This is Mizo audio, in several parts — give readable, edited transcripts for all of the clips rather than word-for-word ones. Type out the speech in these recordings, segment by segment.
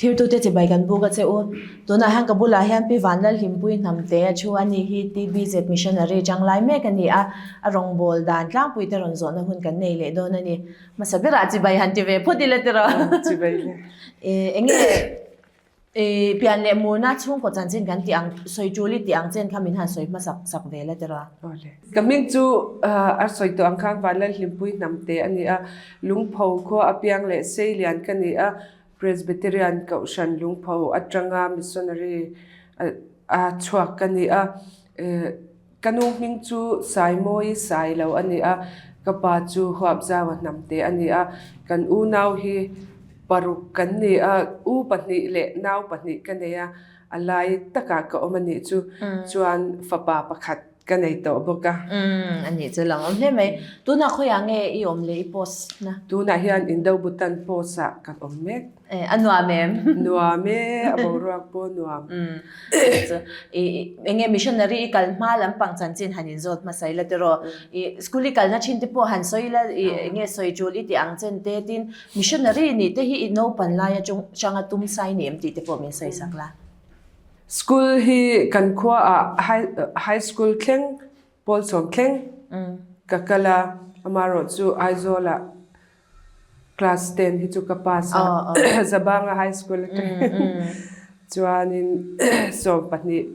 Thlirtute chibai kan buk a che u. Tunah hian ka bulah hian Pi Vanlalhlimpui Hnamte a thu a ni hi TBZ Missionary changlai mek a ni a, a rawngbâwl dan tlangpuite rawn zawhna hun kan nei leh dawn a ni. Hmasa berah chibai han ti ve phawt ila tiraw? Chibai le. Enge pian leh murna chhungkaw chanchin kan tih ang, sawi tul i tih ang chen kha min han sawi hmasak sak ve la tiraw? Awle. Ka hming chu a sawi tawh ang khan Vanlalhlimpui Hnamte a ni a, Lungpho khua apiang leh Seilian ka ni a, Presbyterian Kohhran Lungpho atanga missionary a chhuak ka ni a. Ka nu hming chu Saimawi Sailo a ni a, ka pa chu Huapzaua Hnamte a ni a. Kan unau hi paruk kan ni a, u pahnih leh nau pahnih ka nei a, a lai takah ka awm a nih chu. Chuan fapa pakhat ka nei tawh bawk a. Umm a nih chu lang awm hle mai. Tunah khawiah nge i awm leh i post na? Tunah hian Indobutan post ah kan awm mek. Eh a nuam em? Nuam e, a boruak pawh nuam. Umm chu i enge missionary i kal hma lampang chanchin han inzawt hmasa ila tiraw? I school i kalna thin te pawh han sawi ila i enge sawi tul i tih ang chen te tin missionary nih te hi i naupan lai atang changa tum sai ni em tih te pawh min sawi sak la. School hi kan khua ah high school thleng, pawl sawm thleng ka kal a, amaherawh chu Aizawl ah class ten hi chu ka pass a, Zabanga high school atangin chuanin 12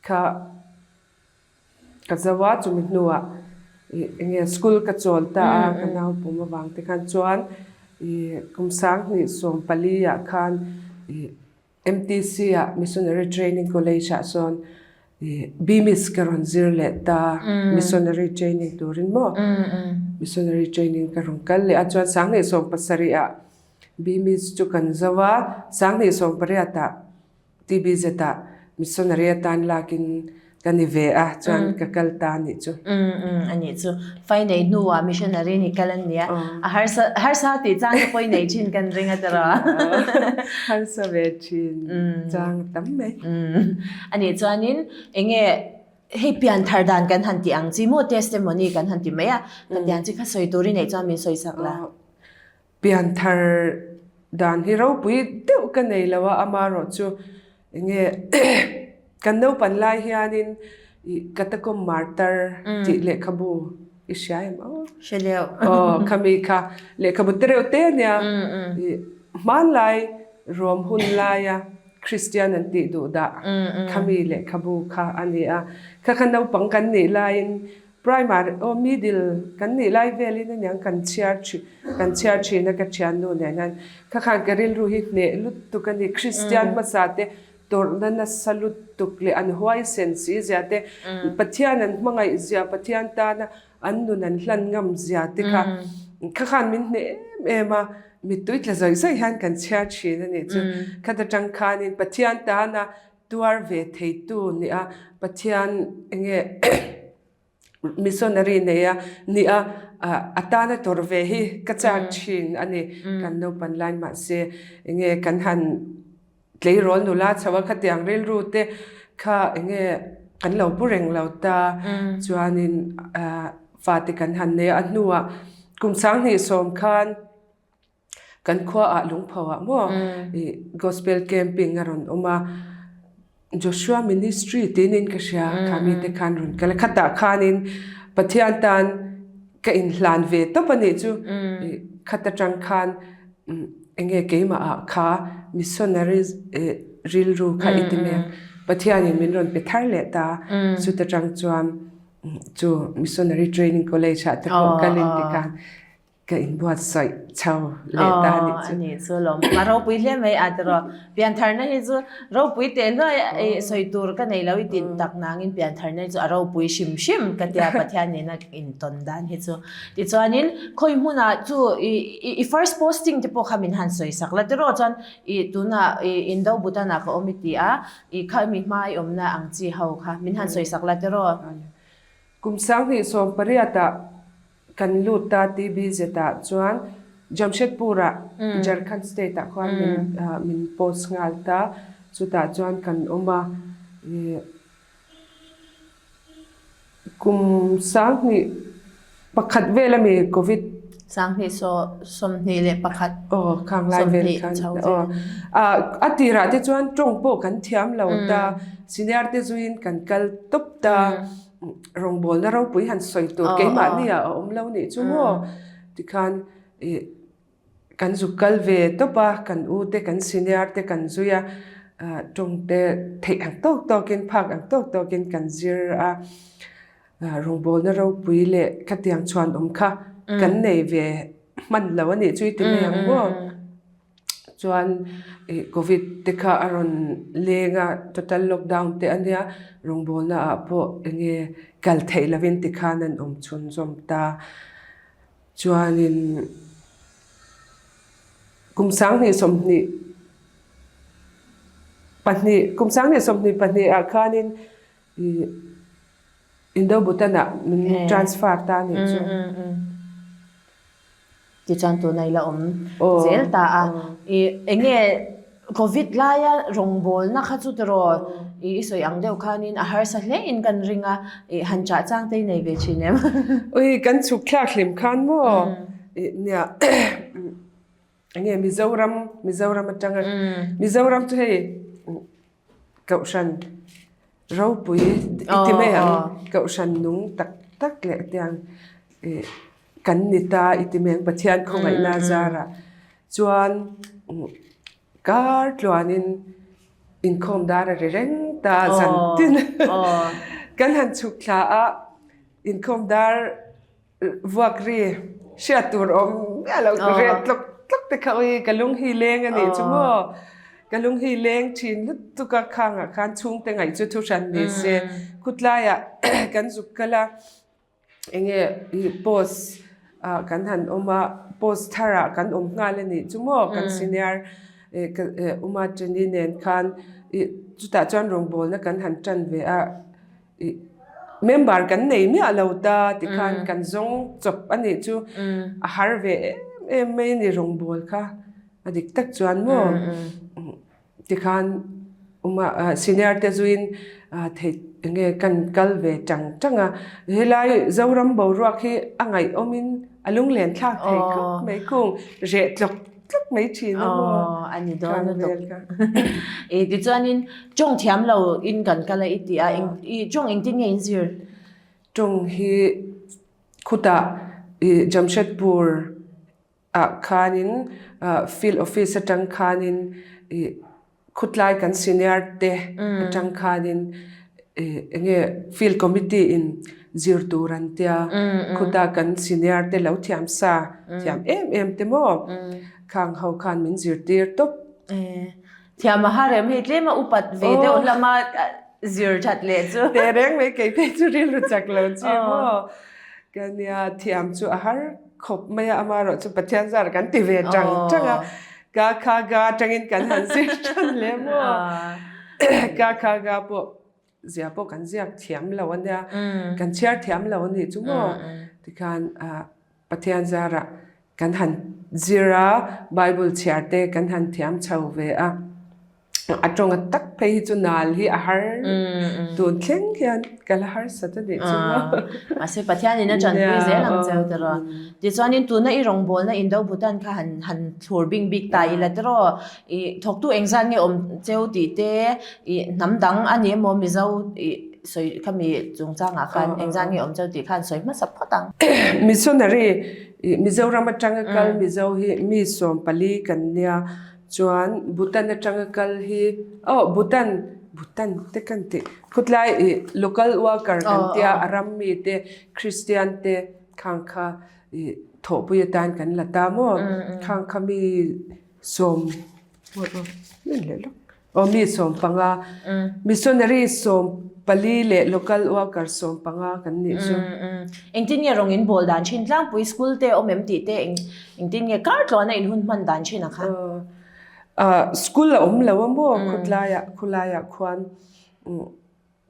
kha Ka zo a, chumi hnuah ih enge school ka chawl ta a, ka nau pum avang te khan chuan ih kum 2014 ah khan ih MTC ah Missionary Training College ah sawn ih BMIS ka rawn zir leh ta, Missionary Training turin maw Missionary Training ka rawn kal leh a, chuan 2017 ah BMIS chu kan zo a, 2018 ah TBZ ah missionary atan lakin ka ni ve a, chuan ka kal ta a nih chu. Umm umm a nih chu. Fai nei hnuah missionary ni kal an nia. A harsa harsa tih chang te pawh i nei thin kan ring a tiraw. Harsa ve thin chang a tam mai. Umm a nih chuanin enge hei pian thar dan kan han tih ang chi maw testimony kan han ti mai a, ka tiang chi kha sawi tur i neih chuan min sawi sak la. Pianthar dan hi ropui deuh ka nei lo a, amaherawh chu enge kan naupan lai hianin ih Catacomb Martyr tih lehkhabu i hria em aw? Hre leuh. Aw khami kha lehkhabu te reuh te ania ih hmanlai ruam hun laia Kristian an tih duh dah khami lehkhabu kha a ni a, kha kha naupang kan nih laiin Primary aw middle kan nih lai velin aniang kan chhiar thin kan chhiar thin a ka thiannu nen hian kha khan ka rilru hi hneh lutuk a ni Kristian hmasa te tawrhna nasa lutuk leh an huaisen si zia te Pathian an hmangaih zia Pathian tana an nun an hlan ngam zia te kha kha khan min hneh em em a mittui tla zawih zawih hian kan chhiar thin a nih chu khata tang khanin Pathian tana Tuar ve theitu nia Pathian enge missionary neia nia a tana tawrh ve hi ka chak thin a ni. Kan naupan lai mahse enge kan han tleirawl nula chho a khatiang rilru te kha enge kan lo pu reng lo ta chuanin fate kan han nei a a hnuah kum 2010 khan Kan khua ah lungpho ah maw ih gospel camping a rawn awm a, Joshua ministry tiin in ka hria kha mi te khan rawn kal a, khatah khanin Pathian tan ka inhlan ve tawp a nih chu ih khat atang khan eng nge keimah ah kha missionary ih rilru kha i ti mai ang Pathianin min rawn pe thar leh ta chuta tang chuan chu missionary training college ah te pawh kalin tikhan Ka inbuatsaih chho leh ta a nih chu. A nih chu lawm. A ropui hle mai a tiraw. Piantharna hi chu ropui teh hluai i sawi tur ka nei lo i tih tak nangin piantharna hi chu a ropui hrim hrim ka tia Pathian nena intawn dan hi chu. Tichuanin khawi hmunah chu i i first posting te pawh kha min han sawi sak la tiraw chuan i tunah i Indo Bhutan ah ka awm i ti a i khami hma i awmna ang chi ho kha min han sawi sak la tiraw. Kum 2018 ah Kan lut ta TBZ ah chuan Jamshedpur ah Jharkhand state ah khuan min min post nghal ta chutah chuan kan awm a ih kum 2001 vel ami covid. 21. Aw, khang lai vel khan. Aw, a tirah te chuan tawng pawh kan thiam lo ta, senior te zuiin kan kal tawp ta, rawngbawlna ropui han sawi tur keimahni ah a awm lo nih chu maw? Tikhan ih kan zuk kal ve tawp a, kan u te kan senior te kan zui a, tawng te theih ang tawk tawkin phak ang tawk tawkin kan zir a. Rawngbawlna ropui leh khatiang chhuanawm kha kan nei ve hman lo a nih chu i ti mai ang maw? Chuan ih covid te kha a rawn leng a, total lockdown te a nia, rawngbawlna ah pawh eng nge kal theih lovin tikhan an awm chhunzawm ta. Chuanin kum 2022, kum 2022 ah khanin I Indo Bhutan ah min transfer ta anih chu. Tichuan tuna ila awm zel ta a. I enge Covid laia rawngbawlna kha chu tiraw i sawi ang deuh khanin a harsa hle in kan ring a, i han chah chang te i nei ve thin em? Ui kan chhuk thlak hlim khan maw i nia enge Mizoram Mizoram atanga Mizoram chu hei Kohhran ropui i ti mai ang, Kohhran nung tak tak leh tiang kan ni ta i ti mai ang Pathian khawngaihna zarah chuan kar tluanin inkhawm dar a ri reng ta zan tin kan han chhuk thla a inkhawm dar Vuak ri hriat tur awm miah lo reh tlawk tlawk te kha ui ka lung hi leng a nih chu maw ka lung hi leng thin lutuk a khangah khan chhungte ngaih chu thu hran ni se khutlaiah kan zuk kal a enge ih post ah kan han awm a post tharah kan awm nghal a nih chu maw kan senior ih ka Uma Trini nen khan ih chutah chuan rawngbawlna kan han tan ve a. Member kan nei miah lo ta tikhan kan zawng chawp a nih chu a har ve em em mai a ni rawngbawl kha a dik tak chuan maw tikhan uma senior te zuiin thei enge kan kal ve tang tang a helai Zoram boruak hi a ngaihawmin a lunglen thlak thei khawp mai kung reh tlawk tlawk mai thin a maw a ni dawn lutuk e tichuanin tawng thiam lo in kan kal a i ti a i tawng engtin nge in zir tawng hi khutah i Jamshedpur ah khanin field office atang khanin i Khutlai kan senior te atang khanin enge field committee in zir tur an tia khuta kan senior te lo thiam sa thiam em em te maw khang ho khan min zirtir tawp. Thiam a har em hei tlem a upat ve deuh lama zir that leh chu. Teh reng mai kei phei chu rilru chak lo chi maw. Ka nia thiam chu a har khawp mai a amaherawh chu Pathian zar kan ti ve tang tang a. Ka kha ga atangin kan han zir tan leh maw? Ka kha ga pawh zia pawh kan ziak thiam lo a nia, kan chhiar thiam lo a nih chu maw? Tikhan Pathian zarah kan han zir a, Bible chhiar te kan han thiam chho ve a. A tawnga tak phei hi chu nal hi a har tun thleng hian ka la harsat a nih chu maw. Mahse Pathianin a tanpui zel ang cheu tiraw. Tichuanin tuna i rawngbawlna Indo Bhutan kha han han thlur bing bik ta ila tiraw. I thawktu engzat nge awm cheu tih te i hnam dang a ni emaw Mizo i sawi khami chungchangah khan engzat nge awm cheu tih khan sawi hmasa phawt ang. Missionary Mizoram atanga kal Mizo hi mi 14 kan nia. Chuan Bhutan atanga kal hi aw Bhutan Bhutan te kan tih khutlai ih local worker kan tia a ram mi te Christian te khang kha ih thawhpui atan kan la ta maw khang kha mi sawm aw mi 15 missionary 14 leh local worker 15 kan nih chu. Engtin nge rawng in bawl dan thin tlangpui school te awm em tih te eng Engtin nge kar tluana in hun hman dan thin a kha? School a awm lo a maw khawtlaiah khawlaiah khuan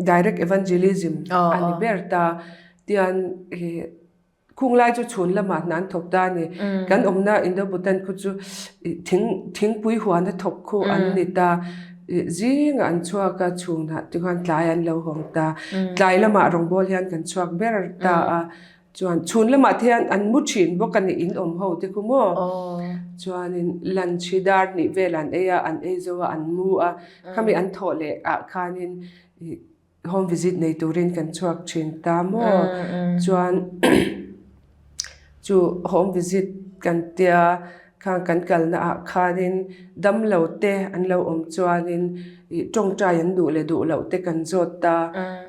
direct evangelism a ni ber ta tian khunglai chu chhun lamah hna an thawk ta a ni. Kan awmna Indo-Bhutan khu chu thing thingpui huana thawk khu an ni ta. Zingah an chhuak a chhunah te khuan tlai an lo hawng ta. Tlai lamah rawngbawl hian kan chhuak ber ta a. Chuan chhun lamah te hian an mu thin bawk a ni in awm ho te khu maw. Chuanin lunch hi dar hnih velah an ei a, an ei zo a, an mu a. Khami an thawh leh ah khanin ih home visit nei turin kan chhuak thin ta maw. Chuan chu home visit kan tia khang kan kalna ah khanin damlo te an lo awm chuanin ih tawngtai an duh leh duh loh te kan zawt ta.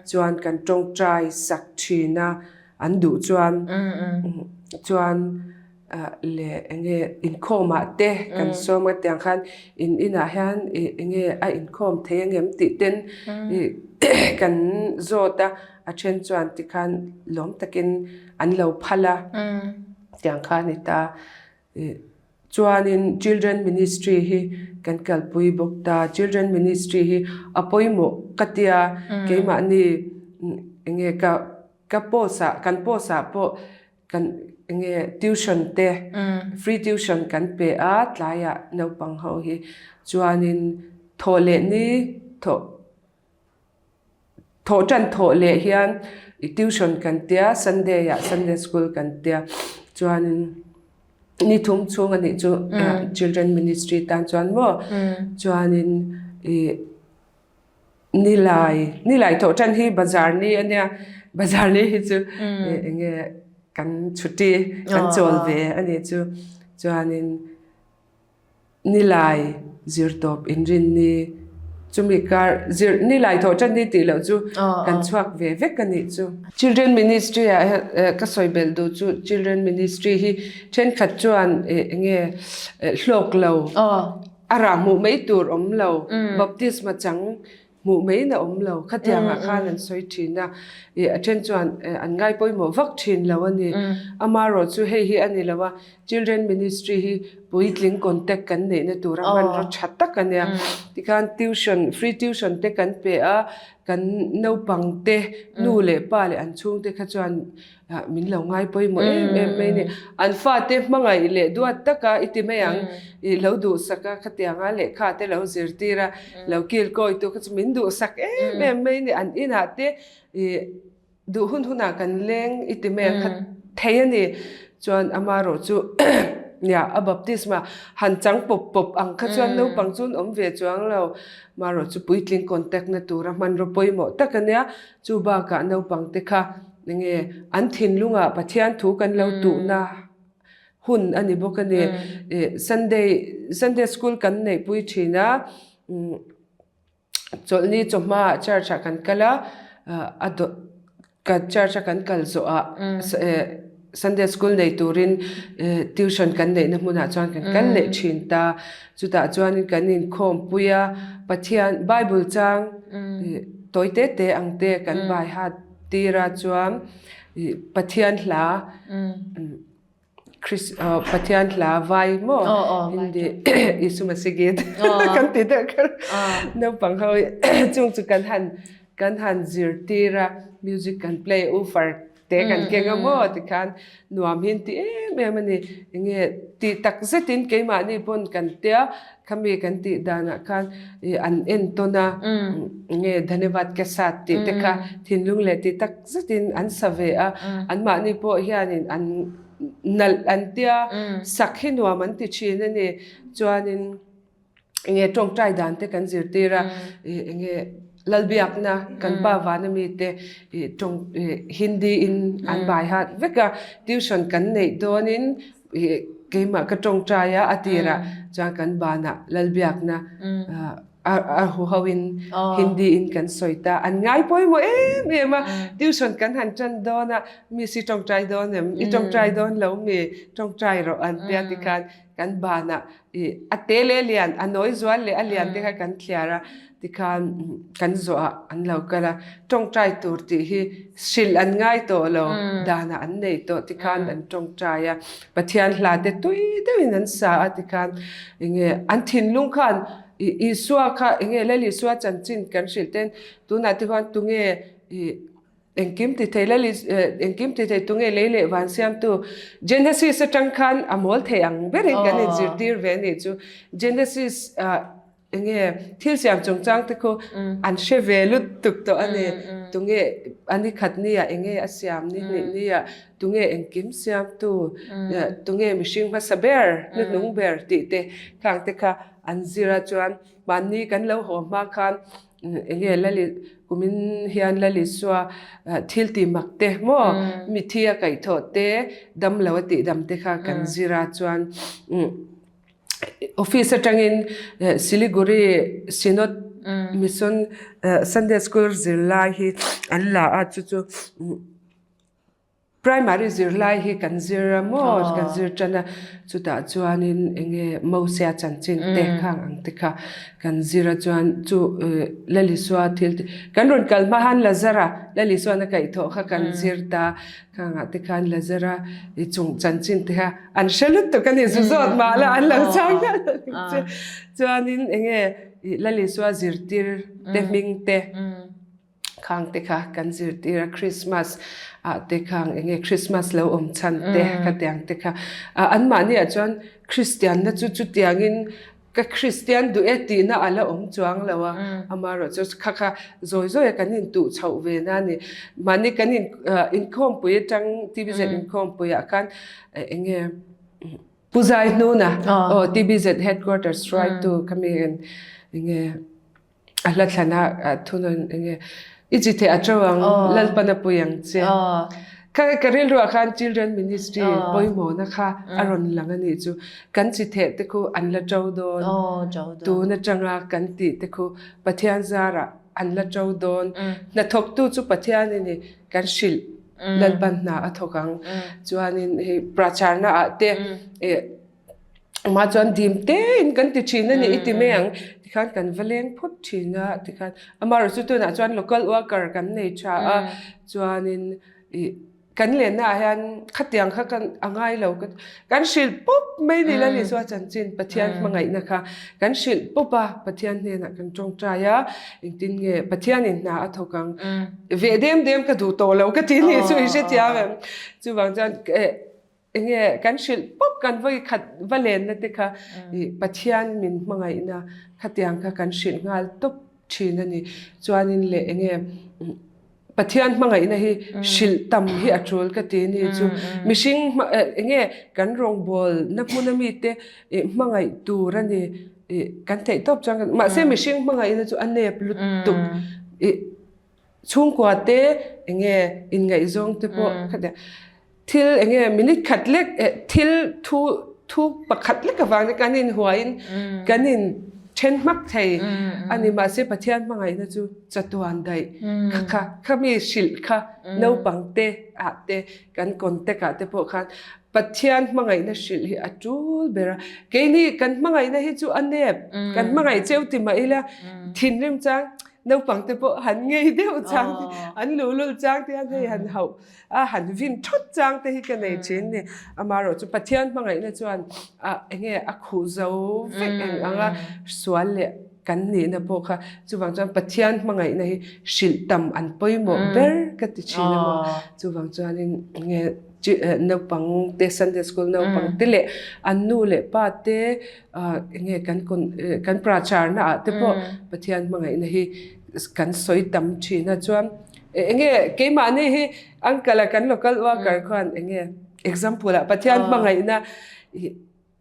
Chuan kan tawngtai sak thin a, an duh chuan chuan leh eng nge inkhawm ah te kan sawm a tiang khan in inah hian ih eng nge a inkhawm thei angem tih ten ih kan zawt a, a then chuan tikhan lawm takin an lo phal a tiang kha a ni ta. Ih chuanin children ministry hi kan kalpui bawk ta, children ministry hi a pawimawh ka tia keimahni eng nge ka ka post ah kan post ah pawh kan eng nge tuition te free tuition kan pe a tlaiah naupang ho hi chuanin thawh leh ni thawh Thawh tan thawh leh hian i tuition kan tia Sunday ah Sunday school kan tia chuanin ni thum chhung a nih chu children ministry tan chuan maw chuanin ih nilai nilai thawh tan hi bazar ni a nia bazar ni hi chu eng nge kan chhuti kan chawl ve a nih chu chuanin. Nilai zirtawp inrinni chumi kar zir nilai thawh tan ni tih loh chu kan chhuak ve vek a nih chu. Children Ministry ah hian ka sawi belh duh chu Children Ministry hi thenkhat chuan eng nge hlawk lo a rah hmuh mai tur awm lo baptisma chang Hmuh mai na awm lo. Khatiangah khan an sawi thin a, ih a then chuan an ngai pawimawh vak thin lo a ni. Amaherawh chu hei hi a ni lo a, Children Ministry hi puitling contact kan neihna tura hmanraw tha tak a nia. Tikhan tuition, free tuition te kan pe a, kan naupang te, nu leh pa leh an chhungte kha chuan min lo ngai pawimawh em em mai a ni. An fate hmangaih leh duat taka i ti mai ang, i lo duhsak a, khatianga lehkha te lo zirtir a, lo kil kawi tu kha chu min duhsak em em mai a ni. An inah te i duh hun hunah kan leng i ti mai ang kha thei a ni. Chuan amaherawh chu nia a baptisma han chang pawp pawp ang kha chuan naupang chu an awm ve chuang lo. Amaherawh chu puitling contact na tura hmanraw pawimawh tak a nia. Chu bakah naupang te kha Enge an thinlungah Pathian thu kan lo tuhna hun a ni bawk a ni. Sunday Sunday school kan neihpui thin a, chawlhni chawhmaah church ah kan kal a, a dawt kan church a kan kal zawhah Sunday school nei turin tuition kan neihna hmunah chuan kan kal leh thin ta. Chutah chuanin kan inkhawmpui a, Pathian Bible chang tawi te te ang te kan bai hat. Tira chuan ih Pathian hla Pathian hla vai maw Hindi Isu Masih Geet kan ti deuh kher naupang ho chung chu kan han kan han zirtir a music kan play woofer te kan keng a maw tikhan nuam hi an ti em em a ni enge tih tak zetin keimahni pawn kan tia Khami kan tih danah khan ih an entawn a, nge Dhanyavad ke saath tih te kha thinlung leh tih tak zetin an sa ve a, anmahni pawh hianin an nalh an tia, sak hi nuam an ti thin a ni. Chuanin enge tawngtai dan te kan zirtir a, ih enge Lalbiakna kan pa vana mite ih tawng ih Hindi in an bai hat vek a, tuition kan neih dawnin Keimah ka tawngtai a, a tirah chuan kan banah Lalbiakna a huhoin Hindi in kan sawi ta. An ngai pawimawh em em a, tuition kan han tan dawn a, miss i tawngtai dawn em? I tawngtai dawn lo mi? Tawngtai rawh an tia tikhan kan banah a te leh a lian, a nawi zual leh a lian te kha kan thliar a. Tikhan kan zawhah an lo kal a, tawngtai tur tih hi hrilh an ngai tawh lo, danah an nei tawh tikhan an tawngtai a, Pathian hla te tui deuhin an sa a tikhan enge an thinlung khan Isua kha enge Lal Isua chanchin kan hrilh ten tunah te khuan tunge ih engkim ti thei Lal engkim ti thei tunge lei leh van siamtu Genesis atang khan a mawl thei ang berin kan inzirtir ve a nih chu Genesis ah. Enge thil siam chungchang te khu an hre ve lutuk tawh a ni. Tunge a ni khat nia enge a siam ni hnih nia tunge engkim siamtu tunge mihring hmasa ber hnuhnung ber tih te khang te kha an zir a chuan mahni kan lo haw hma khan enge Lali kumin hian Lalisua thil tih mak te maw mithi a kaihthawh te damlo a tihdam te kha kan zir a chuan. Office atangin Siliguri Synod Mission Sunday School zirlai hi an la a chu chu Primary zirlai hi kan zir a maw kan zir tan a chutah chuanin enge Mosia chanchin te khang ang te kha kan zir a chuan chu Lalisua thil te kan rawn kal hma han Lazara Lalisuan a kaihthawh kha kan zir ta khangah te khan Lazara i chung chanchin te kha An hre lutuk a ni, zu zawt mah la an lo chang hial a ni che. Chuanin enge i Lalisua zirtir te hming te khang te kha kan zirtir a, Christmas ah te khang enge Christmas lo awm chhan te khatiang te kha. Anmahni ah chuan Kristianna chu chutiangin Ka Kristian duh e tihna a la awm chuang lo a, amaherawh chu kha kha zawi zawi a kan intuh chhoh ve na a ni. Mahni kan in inkhawmpui atang TBZ inkhawmpui ah khan eng nge Pu Zai Hnuna aw TBZ headquarters hruaitu khami eng nge A hla thlan a thunawn eng nge i chi theih a to ang Lalpan a pui ang che. Kha ka rilruah khan Children Ministry pawimawhna kha a rawn lang a nih chu. Kan chi theh te khu an la to dawn. Tun atanga kan tih te khu Pathian zarah an la to dawn. Hnathawktu chu Pathian i ni kan hrilh Lalpan hna a thawk ang. Chuanin hei pracharna ah te Amah chuan dim tein kan ti thin a ni i ti mai ang. Tikhan kan va leng phawt thin a tikhan amaherawh chu tunah chuan local worker kan nei tha a chuanin ih kan lenna ah hian khatiang kha kan a ngai lo kan hrilh pawp mai ni la ni chuan chanchin Pathian hmangaihna kha kan hrilh pawp a Pathian hnenah kan tawngtai a engtin nge Pathianin hna a thawk ang ve dem dem ka duh tawh lo ka ti ni chu i hrethiam em chuvang chuan eh Enge kan hrilh pawp kan vawi khat va lenna te kha i Pathian min hmangaihna khatiang kha kan hrilh nghal tawp thin a ni. Chuanin leh enge Pathian hmangaihna hi hrilh tam hi a tul ka ti ni chu mihring enge kan rawngbawl na hmun ami te i hmangaih tur a ni i kan theih tawp chuan mahse mihring hmangaihna chu a nep lutuk i Chhungkua te enge inngaihzawng te pawh khatiang thil enge minute khat lek thil thu thu pakhat lek avang te kan inhuain kan in then hmak thei a ni mahse Pathian hmangaihna chu chatuan daih kha kha khami hrilh kha naupang te ah te kan contact ah te pawh khan Pathian hmangaihna hrilh hi a tul ber a keini kan hmangaihna hi chu a nep kan hmangaih cheu ti mah ila thinrim chang Naupang te pawh han ngei deuh chang te, an luhlul chang te hian hei han hauh a, han vin thawt chang te hi ka nei thin ni. Amaherawh chu Pathian hmangaihna chuan a enge a khuh zo vek eng ang a, sual leh kan nihna pawh kha chuvang chuan Pathian hmangaihna hi hrilh tam an pawimawh ber ka ti thin a maw. Chuvang chuanin enge naupang te Sunday school naupang te leh an nu leh pa te enge kan kan pracharna ah te pawh Pathian hmangaihna hi kan sawi tam thin a chuan enge keimahni hi uncle a kan local worker khuan enge example ah Pathian hmangaihna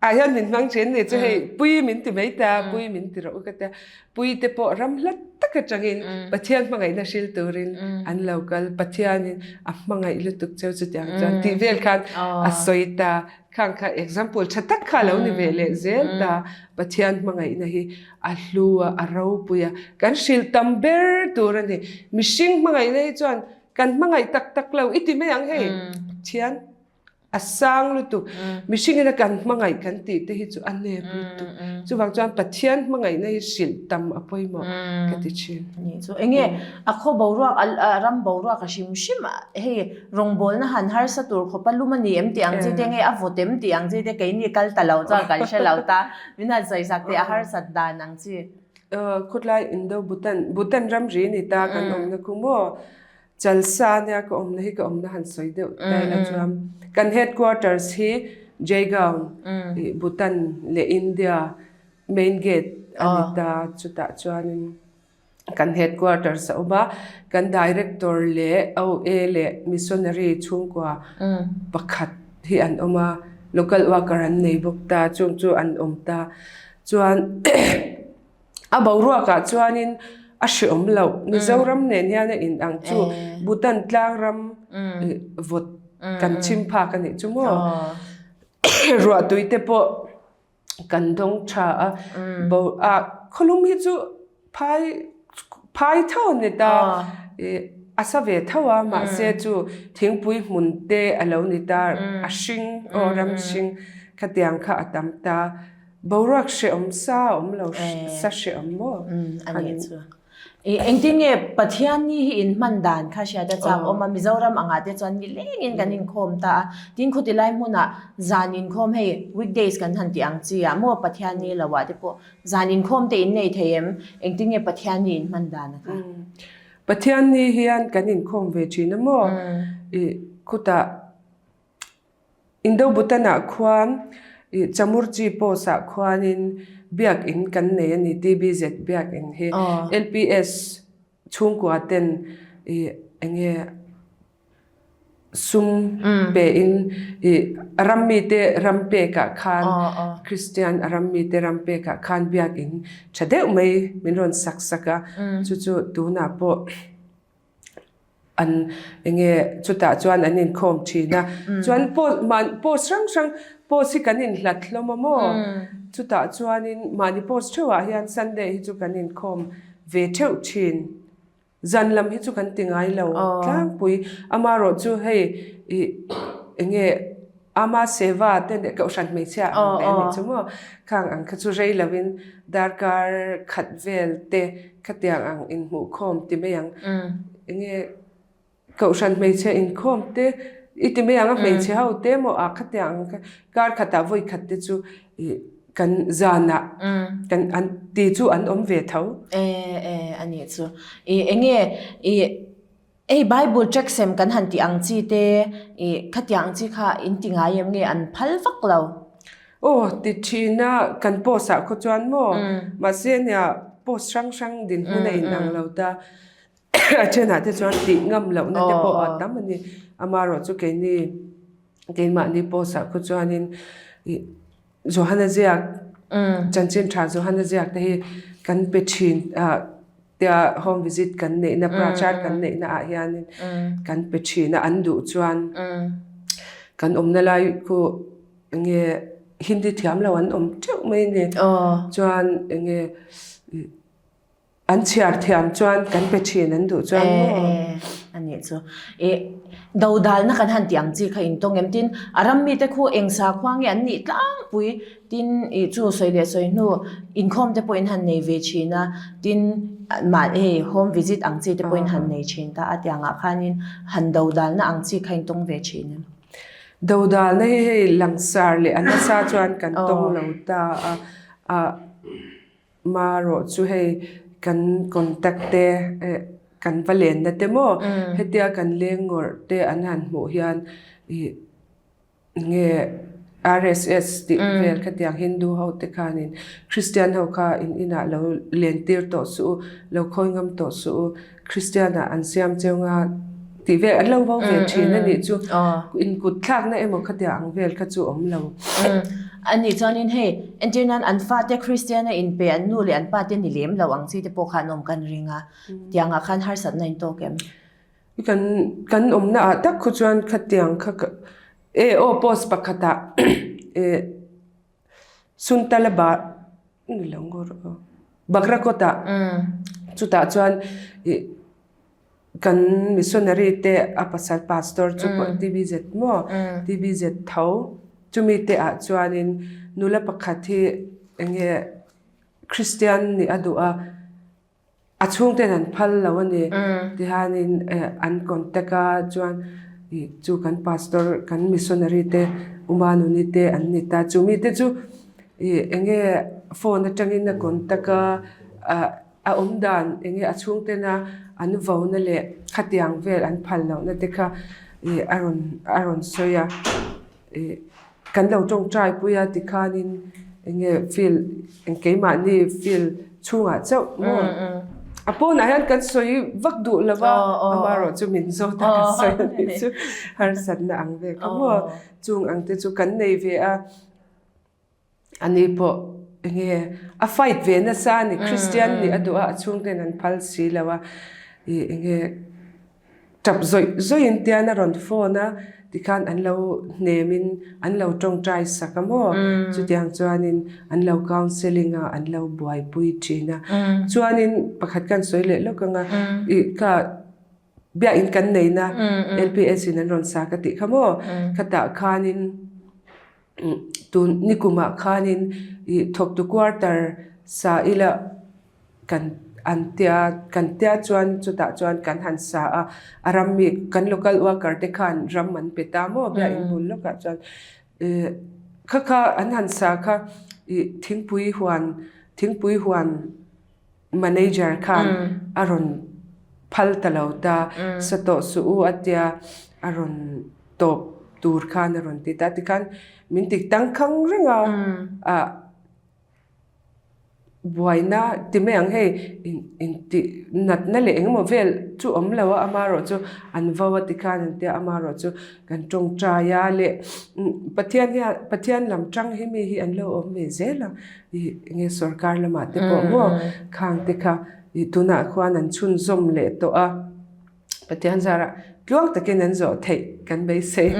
ah hian min hmang thin ni chu hei pui min ti mai ta pui min ti rawh u ka tia pui te pawh ram hlat tak atangin Pathian hmangaihna hril turin an lo kal Pathianin a hmangaih lutuk cheu chutiang chuan tih vel khan a sawi ta Khang kha example tha tak kha lo ni ve leh zel ta. Pathian hmangaihna hi a hlu a, a ropui a, kan hrilh tam ber tur a ni. Mihring hmangaihna hi chuan kan hmangaih tak tak lo i ti mai ang hei. Pathian a sang lutuk. Mihringin a kan hmangaih kan tih te hi chu a nep lutuk. Chuvang chuan Pathian hmangaihna hi hrilh tam a pawimawh ka ti thin. Ni chu enge a khaw boruak a ram boruak a hrim hrim a hei Rawngbawlna han harsa tur khawpa lum a ni em tih ang chi te nge a vawt em tih ang chi te keini kal ta lo chuan kan hre lo ta, min han sawi sak teh a harsat dan ang chi. Khawtlai Indo Bhutan, Bhutan ramri ni ta kan awmna khu maw Chalsa nia ka awmna hi ka awmna han sawi deuh ta ila chuan kan headquarters hi Jaigaon, Bhutan leh India main gate. a ni ta. Chutah chuanin kan headquarters a awm a, kan director leh OA leh missionary chhungkua pakhat hi an awm a, local worker an nei bawk ta, chung chu an awm ta. Chuan a boruakah chuanin a hreawm loh, Mizoram nen hian a inang chu Bhutan tlang ram vawt kan chim phak a nih chu maw. Ruahtui te pawh kan dawng tha a bo a khawlum hi chu phai phai tho an ni ta ih a sa ve tho a mahse chu thingpui hmun te a lo ni ta a hring aw ram hring khatiang kha a tam ta boruak hrehawm sa a awm lo sa hrehawm maw a nih chu. Engtin nge Pathian ni hi in hman dan kha hriat a chak awm a, Mizoram angah te chuan ni lengin kan inkhawm ta a, tin khuti lai hmunah zan inkhawm hei weekdays kan han tih ang chi ah maw Pathian ni lo ah te pawh zan inkhawm te in nei thei em? Engtin nge Pathian ni in hman dan a kha? Pathian ni hian kan inkhawm ve thin a maw? I khutah Indo Bhutan-ah khuan ih Chamurchi post-ah khuanin biakin kan nei a ni, TBZ biakin hi LPS chhungkua ten ih eng nge sum pein ih ram mite ram pekah khan Kristian a ram mite ram pekah khan biakin tha deuh mai min rawn sak sak a, chu chu tunah pawh. an enge chutah chuan an inkhawm thin a chuan post mahni post hrang hrang post hi kan inhlat hlawm a maw chutah chuanin mahni post theuhah hian Sunday hi chu kan inkhawm ve theuh thin zan lam hi chu kan ti ngai lo tlangpui amaherawh chu hei ih enge Ama Seva te leh Kohhran hmeichhia ang leh a nih chu maw? Khang ang kha chu rei lovin darkar khat vel te khatiang ang inhmuhkhawm ti mai ang. Enge Kohhran hmeichhia inkhawm te i ti mai ang a hmeichhe ho te maw ah khatiang ang kha kar khatah vawi khat te chu ih kan zanah kan an ti chu an awm ve tho. E e a nih chu. I enge i Hei Bible tract sem kan han tih ang chi te ih khatiang ang chi kha in ti ngai em nge an phal vak lo? Aw ti thin a kan post ah khaw chuan maw mahse nia post hrang hrang dinhmun a in ang lo ta a thenah te chuan tih ngam lohna te pawh a tam a ni amaherawh chu keini keimahni post ah khaw chuanin ih Johana ziak chanchin tha Johana ziak te hi kan pe thin ah Tia home visit kan neihna prachar kan neihna ah hianin kan pe thin a an duh chuan kan awmna lai khu enge Hindi thiam lo an awm teuh mai a ni. Chuan enge an chhiar thiam chuan kan pe thin an duh chuan maw. A nih chu. Dodalna kan han tih ang chi kha intawng em? Tin, a ram mite khu eng sakhua nge an nih tlangpui? Tin, ih chu sawi leh sawi hnu inkhawm te pawhin han nei ve thin a, tin, mah hei home visit ang chi te pawhin han nei thin ta a, tiangah khanin han dodalna ang chi kha intawng ve thin em? Dodalna hi hei langsar leh a nasa chuan kan tawng lo ta a, ah marawh chu hei kan contact te eh kan va lenna te maw hetia kan leng ngawrh te an han hmuh hian ih Nge RSS tih vel khatiang Hindu ho te khanin Christian ho kha in inah lo len tir tawh suh u, lo khawi ngam tawh suh u, Christian ah an siam cheu nga tih vel an lo vo ve thin a nih chu. In kut thlakna emaw khatiang ang vel kha chu awm lo. A nih chuanin hei entir nan an fate Christian a inpe an nu leh an pa te ni lem lo ang chi te pawh kha an awm kan ring a, tiangah khan harsatna in tawk em? Kan kan awmna ah tak khu chuan khatiang kha ka e aw post pakhat ah e Suntala ba ni lo ngawr aw Bagrakot ah chutah chuan ih kan missionary te a pasal pastor chu pawh TBZ maw TBZ tho chumi te ah chuanin nula pakhat hi eng nge Christian nih a duh a. A chhungten an phal lo a ni. Tihianin an contact a chuan ih chu kan pastor kan missionary te Umanuni te an ni ta. Chu mite chu ih eng nge phone atangin a contact a ah a awm dan eng nge a chhungtena an vona leh khatiang vel an phal lohna te kha ih a rawn a rawn sawi a. Ih kan lo tawngtai pui a tikhanin. Enge field eng keimahni field chhungah chauh maw? A pawnah hian kan sawi vak duh lo va, amaherawh chu min zawt a kan sawi a nih chu harsatna ang ve kha maw? Chung ang te chu kan nei ve a, ani pawh enge a fight ve nasa a ni, Christian nih a duh a, a chhungten an phal si lo a, ih enge Tap zawih zawihin tian a rawn phone a, tikhan an lo hnemin an lo tawngtai sak a maw? Chutiang chuanin an lo counselling a, an lo buaipui thin a. Chuanin pakhat khan sawi leh lawk ang a, ih kha biakin kan neina LPS in an rawn sa ka tih kha maw? Khatah khanin tun nikumah khanin ih thawktu quarter sa ila Kan an tia kan tia chuan chutah chuan kan han sa a, a ram mi kan local worker te khan ram an pe ta maw biakin bul lawkah chuan ih kha kha an han sa kha ih thingpui huan thingpui huan manager khan a rawn phal ta lo ta sa tawh suh u a tia a rawn tawp tur khan a rawn ti ta tikhan min ti tangkhang reng a ah. Buaina ti mai ang hei intih natna leh engemaw vel chu awm lo a amaherawh chu an vo a tikhan an tia amaherawh chu kan tawngtai a leh Pathian hian Pathian lam tang hi mi hi an lo awm ve zel a ih enge sorkar lamah te pawh maw khang te kha ih tunah khuan an chhunzawm leh tawh a. Pathian zarah tluang takin an zawh theih kan beisei.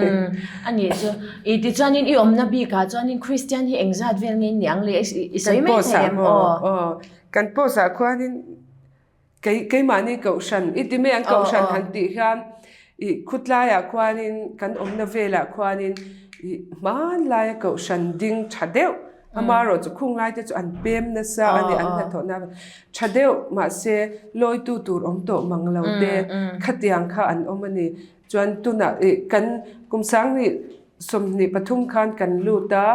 A nih chu. I tichuanin i awmna bikah chuanin Kristian hi engzat vel nge ni ang le i sawi mai thei em aw? Aw. Kan post ah khuanin kei keimahni kohhran i ti mai ang kohhran han tih hian i khutlaiah khuanin kan awmna velah khuanin i hmanlaia kohhran ding tha deuh Amaherawh chu khung lai te chu an pem nasa a ni, an hnathawhna tha deuh mahse lawitu tur awm tawh mang lo te khatiang kha an awm a ni. Chuan tunah ih kan kum sanghnih 23 khan kan lut a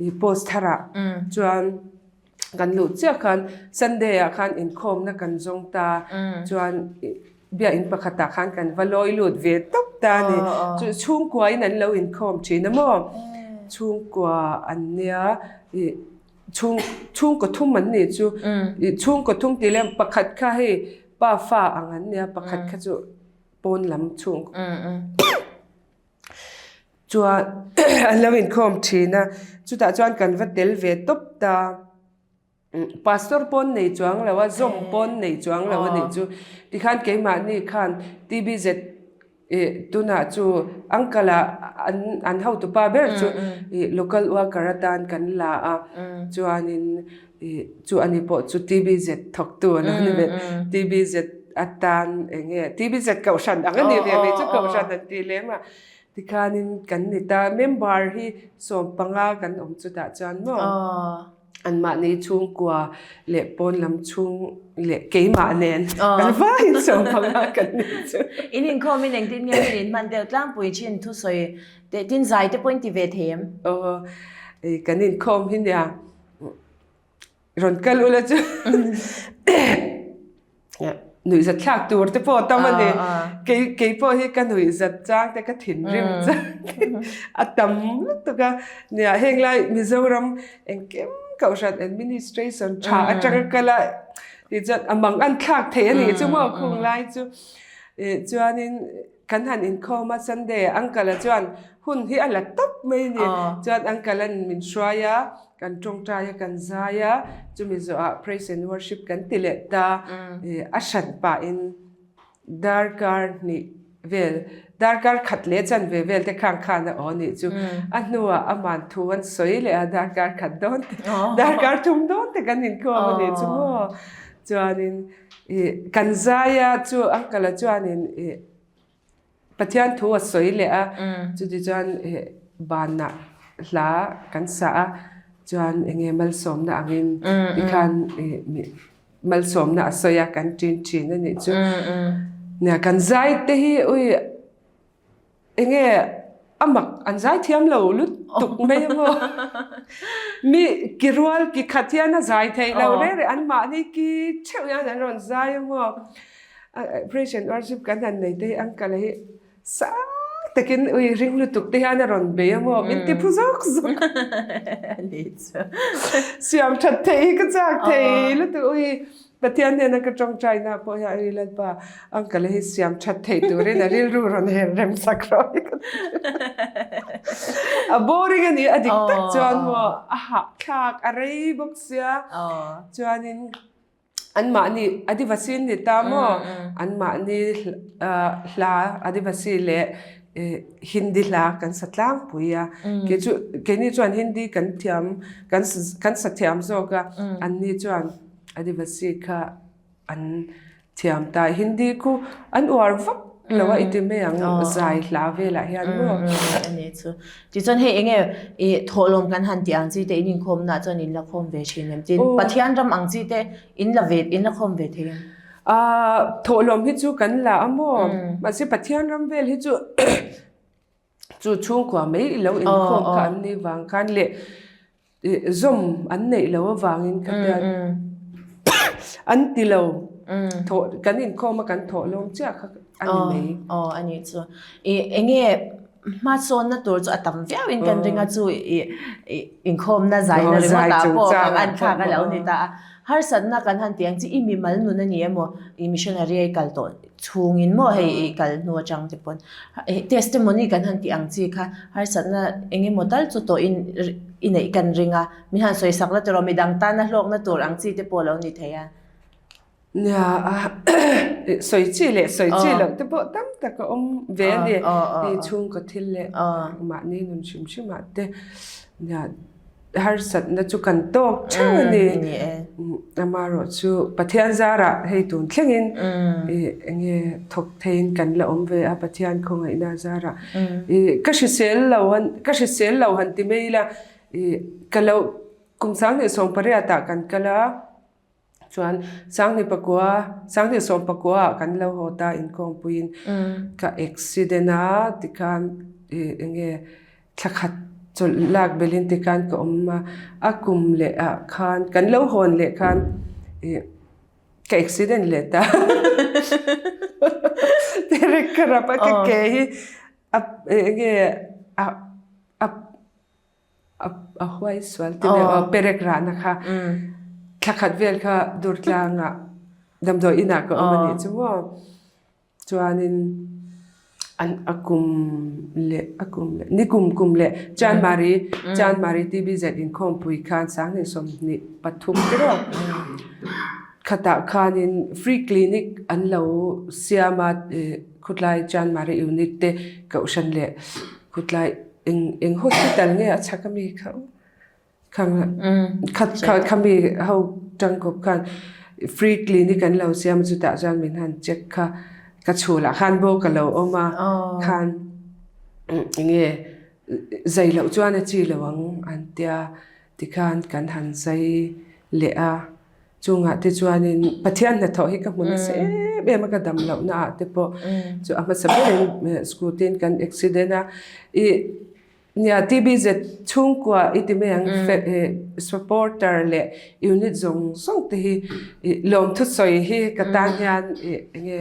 ih post tharah chuan kan luh chiah khan Sunday ah khan inkhawmna kan zawng ta chuan ih Biakinn pakhatah khan kan va lawi lut ve tawp ta a ni. Chu chhungkuain an lo inkhawm thin a maw? Chhungkua an nia ih chhung chhungkaw thum an nih chu. Ih chhungkaw thum tih leh pakhat kha hei pa fa ang an nia pakhat kha chu pawn lam chhung chuan an lo inkhawm thin a. Chutah chuan kan va tel ve tawp ta. Pastor pawn nei chuang lo a, zawm pawn nei chuang lo a nih chu. Tikhan keimahni khan TBZ ih tunah chu uncle ah an an hotupa ber chu ih local worker atan kan la a, chuanin ih chu ani pawh chu TBZ thawktu a lo ni ve. TBZ atan eng nge TBZ kohhran ang a ni ve mai chu kohhran an tih lem a. Tikhanin kan ni ta, member hi 15 kan awm chutah chuan maw. Anmahni chhungkua leh pawn lam chhung leh keimah nen kan vaiin 15 kan ni chu. In inkhawmin engtin nge hun in hman deuh tlangpui thin thusawi teh tin zai te pawh in ti ve thei em? Aw, kan inkhawm hi nia. Rawn kal ula chu nuihzat thlak tur te pawh a tam a ni. Kei kei pawh hi ka nuihzat chang te ka thinrim chang te a tam lutuk a. Nia heng lai Mizoram engkim kohhran administration tha atanga kal a tichuan a mang an thlak thei a nih chu maw khung lai chu. Chuanin Kan han inkhawm a Sunday uncle a chuan hun hi a la tawp mai a ni. Chuan uncle an min hruai a, kan tawngtai a, kan zai a, chumi zawhah praise and worship kan ti leh ta. A hran pahin darkar hnih vel, darkar khat leh chanve vel te khang khan a aw nih chu. A hnuah aman thu an sawi leh a, darkar khat dawn te, darkar thum dawn te kan inkhawm a nih chu maw. Chuanin Ih kan zai a chu uncle a chuanin ih Pathian thu a sawi leh a chuti chuan ih banah hla kan sah a chuan eng nge malsawmna angin tikhan ih malsawmna a sawi a kan ṭin ṭhin a nih chu nia kan zai te hi ui Enge a mak an zai thiam lo lutuk mai a maw? Mi ki rual ki khat hian a zai theih lo reng reng an mahni ki theuh hian an rawn zai a maw? Praise and worship kan han nei te hi uncle hi sang takin ui ring lutuk te hian a rawn bei a maw min ti phu zawk zawk. Ani chu. Siam that thei hi ka chak thei lutuk ui Pathian hnena ka tawngtai na pawh hian ui Lalpa uncle hi siam that thei turin a rilru rawn her rem sak rawh hi ka ti. A boring a ni a dik tak chuan maw a hahthlak a rei bawk sia chuanin Anmahni Adivasi an ni ta maw? Anmahni hla Adivasi leh Hindi hla kan sa tlangpui a. Kei chu keini chuan Hindi kan thiam kan kan sa thiam zawk a, anni chuan Adivasi kha an thiam ta. Hindi khu an uar vak lo a i ti mai ang zai hla velah hian maw? Ani chu. Tichuan hei enge i thawhlawm kan han tih ang chi te in inkhawmna ah chuan in la khawm ve thin em? Tin Pathian ram ang chi te in la ve in la khawm ve thei em? Ahh thawhlawm hi chu kan la a maw? Mahse Pathian ram vel hi chu chu chhungkua mai i lo inkhawm kha an ni vang khan leh zawm an neih loh avangin kha hian an ti lo thawh kan inkhawm a kan thawh lawm chiah kha a ni mai. Aw a nih chu. I enge hmasawnna tur chu a tam viau in kan ring a chu i inkhawmna zaina ringawt ah pawh kan an thlak a lo ni ta a. Harsatna kan han tih ang chi i mimal nun a ni emaw i missionary a i kal tawh chhungin maw hei i kal hnu atang te pawn testimony kan han tih ang chi kha harsatna eng emaw tal chu tawh in i neih kan ring a, min han sawi sak la tiraw midang tana hlawkna tur ang chi te pawh a lo ni thei a. Nia sawi chi leh sawi chi loh te pawh tam tak a awm ve a ni, hei chhungkaw thil leh mahni nun hrim hrim ah te nia Harsatna chu kan tawk theuh a ni. Amaherawh chu Pathian zarah hei tun thlengin eng nge thawk theiin kan la awm ve a, Pathian khawngaihna zarah. Ka hrisel lo ka hrisel lo han ti mai ila ka lo kum 2018 ah kan kal a. Chuan Sanghni pakua, Sanghni sawm pakua ah kan lo haw ta inkhawmpuiin ka accident a tikhan eng nge thla khat chawlh lak belhin tikhan ka awm a, a kum leh ah khan kan lo hawn leh khan ka accident leh ta terek ka rap a ka ke hi a eng nge a a A huai sual ti mai aw perek rahna kha thla khat vel kha Durtlangah damdawi inah ka awm a nih chu maw. Chuanin an a kum leh a kum leh ni kum kum leh Chanmari Chanmari TBZ inkhawmpui khan 2023 tiraw khatah khanin free clinic an lo siam a Khutlai Chanmari unit te kohhran leh Khutlai Eng eng hospital nge a chhak ami kha khang kha kha khami ho tangkawp khan free clinic an lo siam chutah chuan min han check kha ka chhulah khan bo ka lo awm a khan eng nge zai loh chuan a chi lo ang an tia tikhan kan han zai leh a. Chungah te chuanin Pathian hnathawh hi ka hmu nasa em em a, ka dam lohna ah te pawh chu a hmasa berin scooty in kan accident a, i nia TBZ chhungkua i ti mai ang supporter leh unit zawng zawng te hi i lawmthusawi hi ka tan hian i enge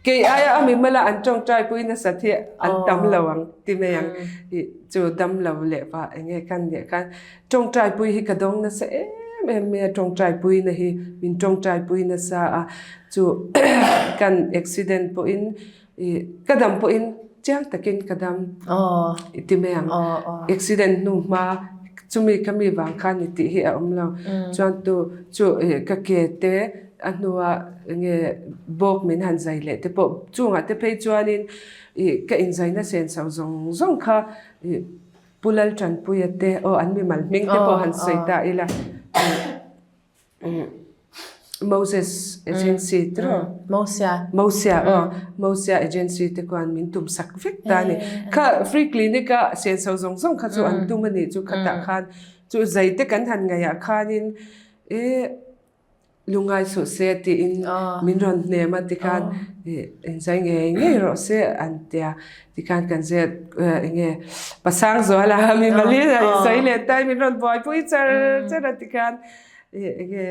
Kei aia a mimala an tawngtai pui nasat hi an tam lo ang ti mai ang. I chu dam lo leh va eng nge kan nih khan tawngtai pui hi ka dawng nasa em em mai a, tawngtai pui na hi min tawngtai pui nasa a, chu kan accident pawhin i ka dam pawhin chiang takin ka dam i ti mai ang. Accident hnu hma chumi ka mi vang khan i tih hi a awm lo. Chuan tu chu ka ke te A hnua enge bawk min han zai leh te pawh chungah te phei chuanin ih ka inzaina senso zawng zawng kha ih Pu Laltanpuia te aw an mimal hming te pawh han sawi ta ila ih Moses Agency te rawh Mosia Mosia aw Mosia Agency te khuan min tum sak vek ta a ni. Kha free clinic a senso zawng zawng kha chu an tum a nih chu khatah khan chu zai te kan han ngaihah khanin ih Lungngai suh se tiin min rawn hnem a tikhan inzai ngei ngei rawh se an tia tikhan kan zet enge Pasang Zuala mi Malina inzai leh ta in min rawn buaipui char char a tikhan. Enge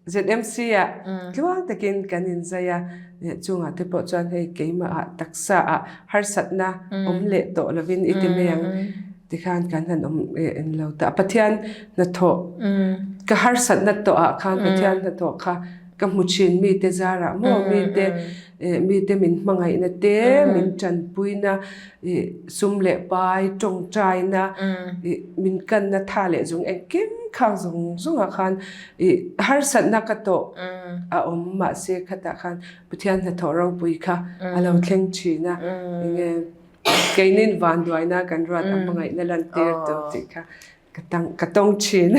ZMC ah tluang takin kan inzai a, chungah te pawh chuan hei keimah ah taksa ah harsatna awm leh tawh lovin i ti mai ang tikhan kan han awm en lo ta. Pathian hnathawh ka harsatna tawh ah khan Pathian hnathawh kha ka hmu thin mite zarah maw mite mite min hmangaihna te min tanpuina sum leh pai tawngtaina min kanna tha leh zung engkim khang zawng zawngah khan harsatna ka tawh a awm mahse khatah khan Pathian hnathawh ropui kha a lo thleng thin a enge keinin vanduaina kan ruat a hmangaihna lantir tur tih kha ka tang ka tawng thin.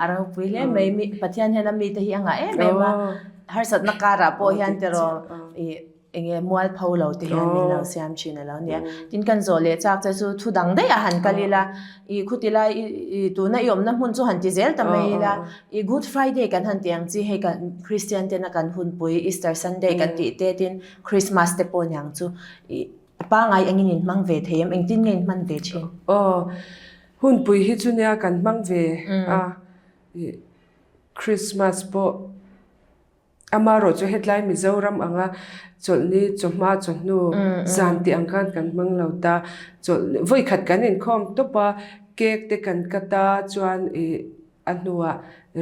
A ropui hle mai mi Pathian hian a mite hi a ngah em em a harsatna karah pawh hian tiraw i enge mualpho lo te hian min lo siam thin a lo nia. Tin kan zawh leh chak che chu thu dang daih a han kal ila i khuti lai i tuna i awmna hmun chu han ti zel ta mai ila i Good Friday kan han ti ang chi hei kan Christian tena kan hunpui Easter Sunday kan tih te tin Christmas te pawh niang chu i A pangai engin in hmang ve thei em? Engtin nge in hman ve thin? Aw, hunpui hi chu nia kan hmang ve a, ih Christmas pawh amarawh chu hetlai Mizoram anga chawlhni chawhma chawhnu zan tih ang khan kan hmang lo ta, chawlh vawikhat kan inkhawm tawp a, cake te kan cut a chuan ih a hnuah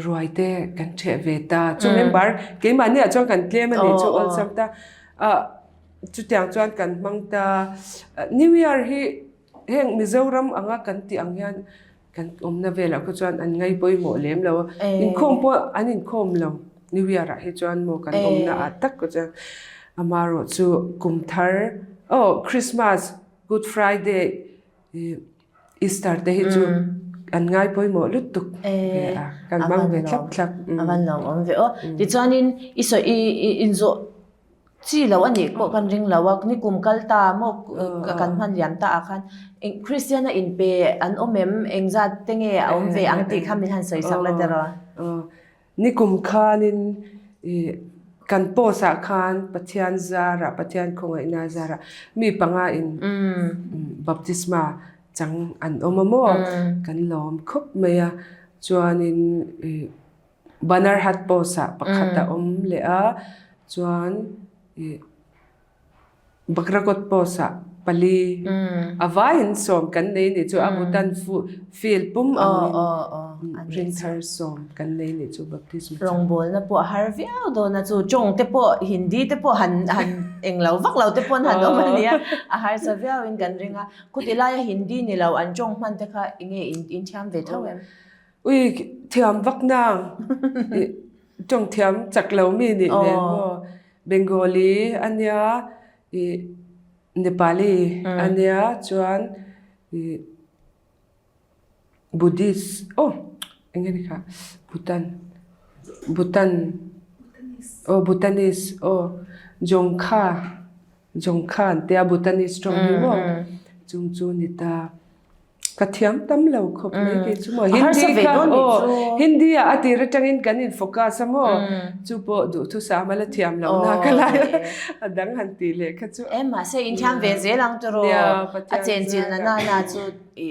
ruai te kan ṭheh ve ta, chu member keimahni ah chuan kan tlem a nih chu awlsam ta, ah. Chutiang chuan kan hmang ta. New Year hi heng Mizoram anga kan tih ang hian kan awmna velah khaw chuan an ngai pawimawh lem lo a. Inkhawm pawh an inkhawm lo New Year ah hi chuan maw kan awmna ah tak khaw chuan amaherawh chu kum thar aw Christmas, Good Friday ih Easter te hi chu an ngai pawimawh lutuk ve a, kan hmang ve thlap thlap. A van lawmawm ve aw. Tichuanin i sawi i inzawh Chi lo a nih pawh kan ring lo a, nikum kal ta maw kan hman liam ta ah khan Kristian a inpe an awm em, engzat te nge a awm ve ang tih kha min han sawi sak la tiraw? Nikum khanin kan post ah khan Pathian zarah, Pathian khawngaihna zarah mi panga in baptisma chang an awm a maw, kan lawm khawp mai a, chuanin Banarhat post ah pakhat a awm leh a, chuan ih Bagragot post ah pali a vaiin sawm kan nei nih chu a Bhutan field pum angin rinthar sawm kan nei nih chu baptism chu. Rawngbawlna pawh a har viau dawn a chu tawng te pawh Hindi te pawh han han englo vak lo te pawn han awm a nia a harsa viau in kan ring a, khuti laia Hindi ni lo an tawng hman te kha enge in thiam ve tho em? Ui thiam vak nang tawng thiam chak lo mi nih nen maw Bengali ania i Nepali ania chuan i Buddhist aw eng nge ni kha Bhutan Bhutan aw Bhutanese aw Dzongkha Dzongkha an tia Bhutanese tawng hi maw chung chu ni ta. Ka thiam tam lo khawp mai kei chu maw. Hindi kha aw Hindi ah a tir atangin kan in focus a maw chu pawh duhthusam a la thiam lo na ka lai a dang han tih leh kha chu. Em mahse in thiam ve zel ang tiraw a chenchilh na na na chu i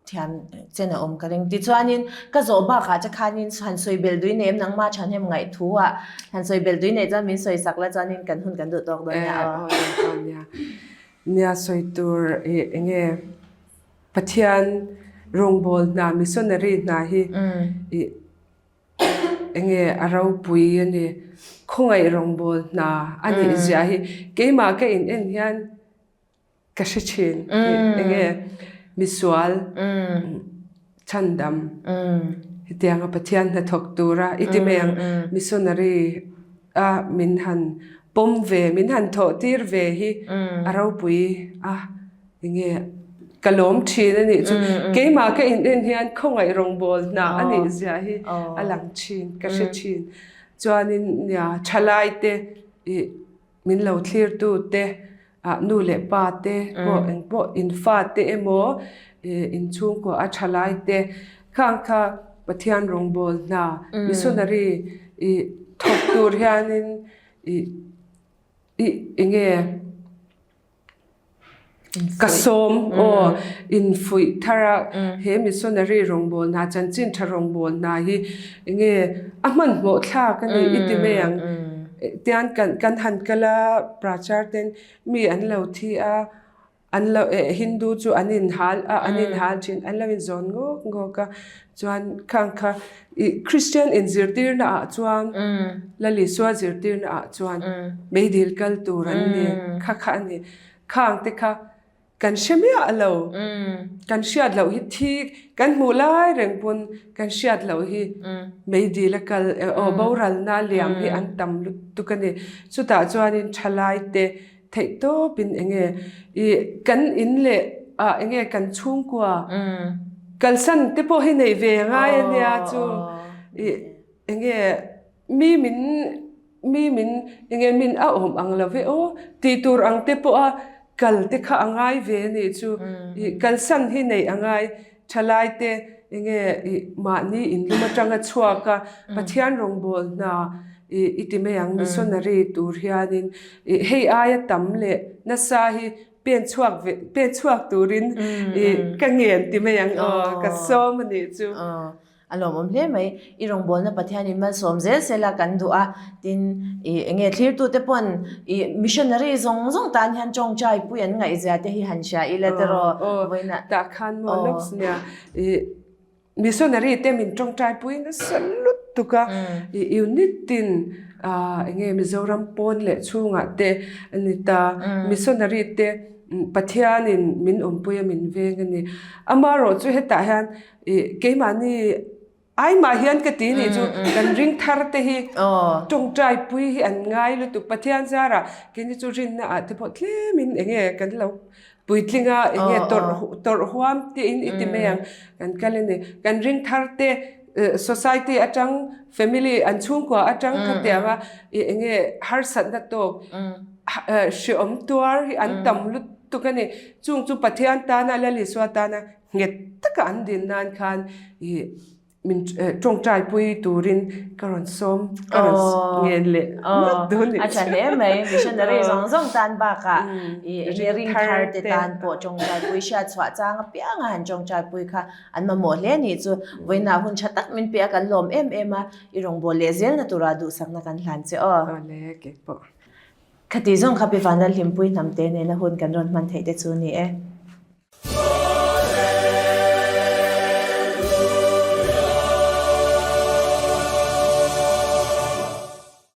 thiam chen a awm ka ring. Tichuanin ka zawh bakah che khanin han sawi bel dui nei em nangma thahnem ngaih thu ah han sawi bel dui nei chuan min sawi sak la chuanin kan hun kan duh tawk dawn nia aw. Nia sawi tur i enge Pathian rawngbâwl hna, missionary hna hi i enge a ropui a ni. Khawngaih rawngbâwl hna a nih zia hi keimah ka in en hian ka hre thin. Enge misual chhandam hetianga Pathian hnathawk tura i ti mai ang missionary a min han pawm ve, min han thawh tir ve hi a ropui a. Enge ka lawm thin a nih chu keimah ka in en hian khawngaih rawngbâwl hna a nih zia hi a lang thin ka hre thin chuanin nia thalai te ih min lo thlir tu te ah nu leh pa te pawh eng pawh in fa te emaw ih inchhungkaw a thalai te khang kha Pathian rawngbâwl hna missionary ih thawk tur hianin ih ih enge. Ka sawm aw, infuih thar a, he missionary rawngbâwl hna, chanchin ṭha rawngbâwl hna hi enge a hmanhmawh thlâk a ni i ti mai ang. Tian kan kan han kal a, prachar ten mi an lo thi a, an lo eh Hindu chu an inhal a, an inhal ṭhin, an lo inzawn ngawk ngawk a, chuan khang kha i Christian inzirtirna ah chuan Lal Isua zirtirna ah chuan meidil kal tur an ni kha kha a ni. Khang te kha kan hre miah lo, kan hriat loh hi thi kan hmuh lai reng pawn kan hriat loh hi meidil a kal aw boralna liam hi an tam lutuk a ni. Chutah chuanin thalai te theih tawpin enge i kan in leh ah enge kan chhungkua kalsan te pawh hi neih ve ngai a nia chu i enge mi min Mi min enge min a awm ang lo ve aw tih tur ang te pawha kal te kha a ngai ve a nih chu. Ih kalsan hi neih a ngai. Thalai te enge ih mahni inlum atanga chhuak a Pathian rawngbâwl hna ih i ti mai ang missionary tur hianin ih hei aia tam leh nasa hi pen chhuak ve pen chhuak turin ih ka ngen ti mai ang aw ka sawm a nih chu. A lawmawm hle mai. I rawngbawlna Pathianin malsawm zel sela kan duh a, tin i enge thlirtute pawn i missionary zawng zawng tan hian tawngtai pui an ngaihzia te hi han hria ila tiraw vawiinah. Tah khan maw lawks nia i missionary te min tawngtai pui nasa lutuk a, i unit tin enge Mizoram pawn leh chhungah te a ni ta, missionary te Pathianin min awmpui a min veng a ni. Amaherawhchu hetah hian I keimahni aimah hian ka ti nih chu kan ring thar te hi tawngtai pui hi an ngai lutuk Pathian zarah keini chu rinna ah te pawh tlemin enge kan lo puitling a enge tawrh tawrh huam te in i ti mai ang kan kal a ni kan ring thar te society atang family an chhungkua atang khatianga i enge harsatna tawk hreawm tuar hi an tam lutuk a ni chung chu Pathian tana Lal Isua tana Nghet taka an din nan khan i min tawngtai pui turin ka rawn sawm ka rawn ngen leh ngawt dawn nih chu. A tha hle mai, missionary zawng zawng tan bakah i ring thar te tan pawh tawngtai pui hriat chhuah chang apianga han tawngtai pui kha an mamawh hle nih chu. Vawiinah hun tha tak min pe a kan lawm em em a, i rawngbâwl leh zelna tura duhsakna kan hlan che aw. Awle keipawh. Khati zawng kha Pi Vanlalhlimpui hnamte nena hun kan rawn hman theih te chu ni e.